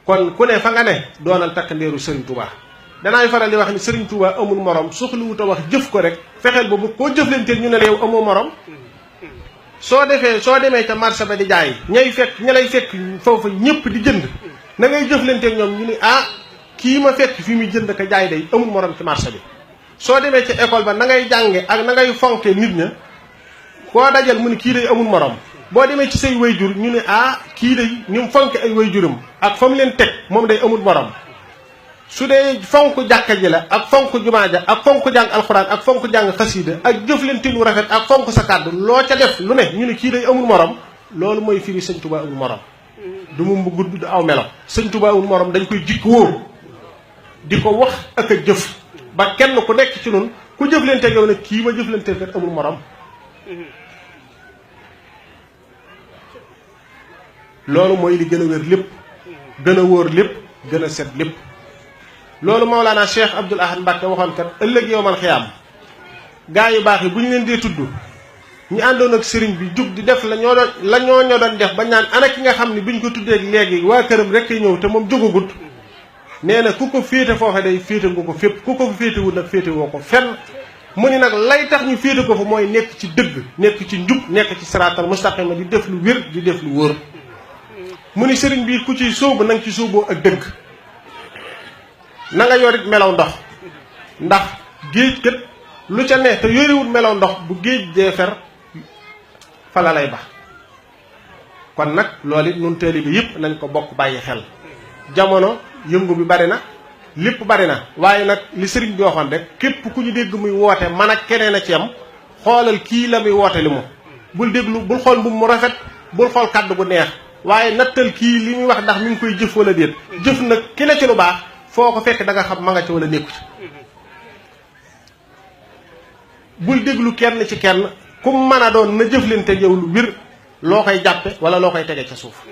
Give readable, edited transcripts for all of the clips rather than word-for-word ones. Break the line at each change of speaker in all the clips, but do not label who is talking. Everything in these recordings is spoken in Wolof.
kon ku ne fa nga ne doonal takk ndeeru Serigne Touba danaay faral di wax ni Serigne Touba amul morom soxlawut a wax jëf ko rek fexeel ba bu koo jëflanteel ñu ne la yow amoo morom soo demee ca marché ba di jaay ña lay fekk foofu ñëpp di jënd na ngay jëflanteel ñoom ñu ni kii ma fekk fi muy jënd ka jaay day amul morom ci marché bi soo demee ca école ba na ngay jànge ak na ngay fonke nit ña koo dajal mu ni kii day amul morom boo demee ci say wayjur ñu ne kii day ni mu fonke ay wayjuram ak fa mu leen teg moom day amul morom su dee fonk jàkka ji la ak fonk jumaa ja ak fonk jàng alxuraan ak fonk jàng xasiida ak jëflante lu rafet ak fonk sa kàddu loo ca def lu ne ñu ne kii day amul morom loolu mooy firi sëñ Tuubaa amul morom du mu gudd du aw melo sëñ Tuubaa amul morom dañ koy jikk wóor di ko wax ak a jëf ba kenn ku nekk ci noonu ku jëflante yow ne kii ma jëflante kat amul morom loolu mooy li gën a wér lépp gën a wóor lépp gën a set lépp loolu Mawlaana Cheikh Abdoul Ahad Mbacké waxoon kat ëllëg yowmal xiyaam gaa yu baax yi bu ñu leen dee tudd ñu àndoon ak sëriñ bi jug di def la ñoo doon def ba ñaan ana ki nga xam ne bi ñu ko tuddee léegi waa këram rek ñëw te moom jógagut nee na ku ko féete foofe day féete nga ko fépp ku ko féete wut nag féete woo ko fenn mu ni nag lay tax ñu féete ko fa mooy nekk ci dëgg nekk ci njub nekk ci siraatal mustaqima di def lu wér di def lu wóor mu ni sëriñ bi ku ci sóobu na nga ci sóoboo ak dëgg na nga yorit melaw ndox ndax géej kët lu ca ne te yoriwut melaw ndox bu géej dee fer fa la lay bax kon nag loolu it nun taalibe bi yëpp nañ ko bokk bàyyi xel jamono yëngu bi bari na lépp bari na waaye nag li sëriñ bi waxoon rek képp ku ñu dégg muy woote man ak keneen a ci am xoolal kii la muy woote li mu bul déglu bul xool mbubb mu rafet bul xool kàddu gu neex waaye nattal kii li muy wax ndax mi ngi koy jëf wala déet jëf nag ki ne ci lu baax foo ko fekk da nga xam ma nga ci wala nekku ci bul déglu kenn ci kenn ku mën a doon na jëflante yow lu wir loo koy jàppe wala loo koy tege ca suuf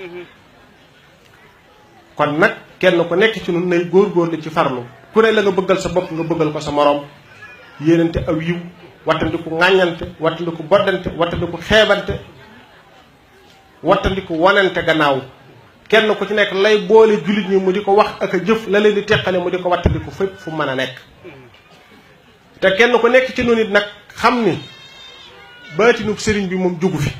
kon nag kenn ku nekk ci nun nay góorgóorlu ci farlu ku ne la nga bëggal sa bopp nga bëggal ko sa moroom yéenante aw yiw wattandiku ŋàññante wattandiku boddante wattandiku xeebante wattandiku wanante gannaaw kenn ku ci nekk lay boole jullit ñi mu di ko wax ak a jëf la leen di teqale mu di ko wattandiku fépp fu mën a nekk te kenn ku nekk ci nun it nag xam ni baatinub sëriñ bi moom jugu fi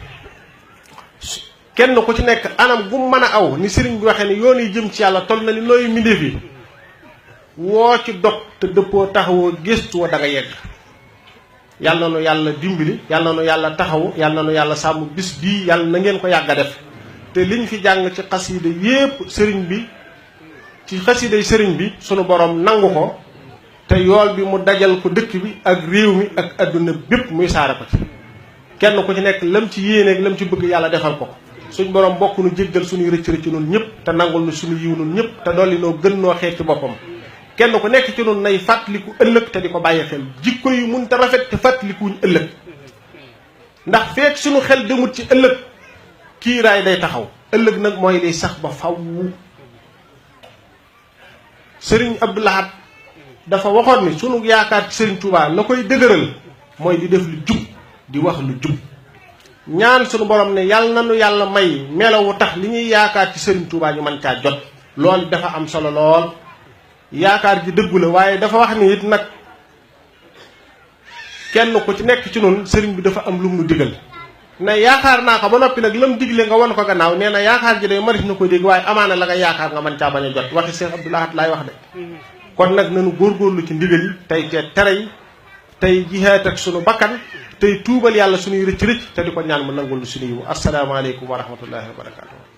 kenn ku ci nekk anam gu mën a aw ni sëriñ bi waxee ni yoon yi jëm ci yàlla toll na ni looyu mbindéef yi woo ci dog te dëppoo taxawoo gëstuwoo da nga yegg yàlla na nu yàlla dimbali yàlla na nu yàlla taxawu yàlla na nu yàlla sàmm bis bii yàlla na ngeen ko yàgg a def te liñ fi jàng ci xasiida yépp sëriñ bi ci xasiiday sëriñ bi sunu borom nangu ko te yool bi mu dajal ko dëkk bi ak réew mi ak adduna bépp muy saare ko ci kenn ku ci nekk lam ci yéeneeg lam ci bëgg yàlla defal ko suñ borom bokk nu jéggal suñuy rëcc-rëcc noonu ñëpp te nangul nu suñu yiw noonu ñëpp te dolli noo gën noo xeet ci boppam kenn ku nekk ci noonu nay fàttaliku ëllëg te di ko bàyyi xel jikko yi mun te rafet te fàttalikuwuñ ëllëg ndax feek suñu xel demut ci ëllëg kiiraay day taxaw ëllëg nag mooy liy sax ba faw sëriñ Abdou Lahad dafa waxoon ni sunu yaakaar ci sëriñ Touba la koy dëgëral mooy di def lu jub di wax lu jub ñaan sunu borom ne yàlla na nu yàlla may melawu tax li ñuy yaakaar ci sëriñ Touba ñu mën caa jot loolu dafa am solo lool yaakaar ji dëggu la waaye dafa wax ni it nag kenn ku ci nekk ci noonu sëriñ bi dafa am lu mu digal ne yaakaar naa ko ba noppi nag lam digle nga wan ko gannaaw nee na yaakaar ji day maris na ko dégg waaye amaana la nga yaakaar nga mën caa bañ a jot waxi Cheikh Abdou Lahad laay wax de kon nag nanu góorgóorlu ci ndigal yi tey te tere yi tey jihaat ak sunu bakkan tey tuubal yàlla suñuy rëcc rëcc te di ko ñaan mu nangul suñu yiwu asalaamaaleykum wa rahmatullahi wa barakatuh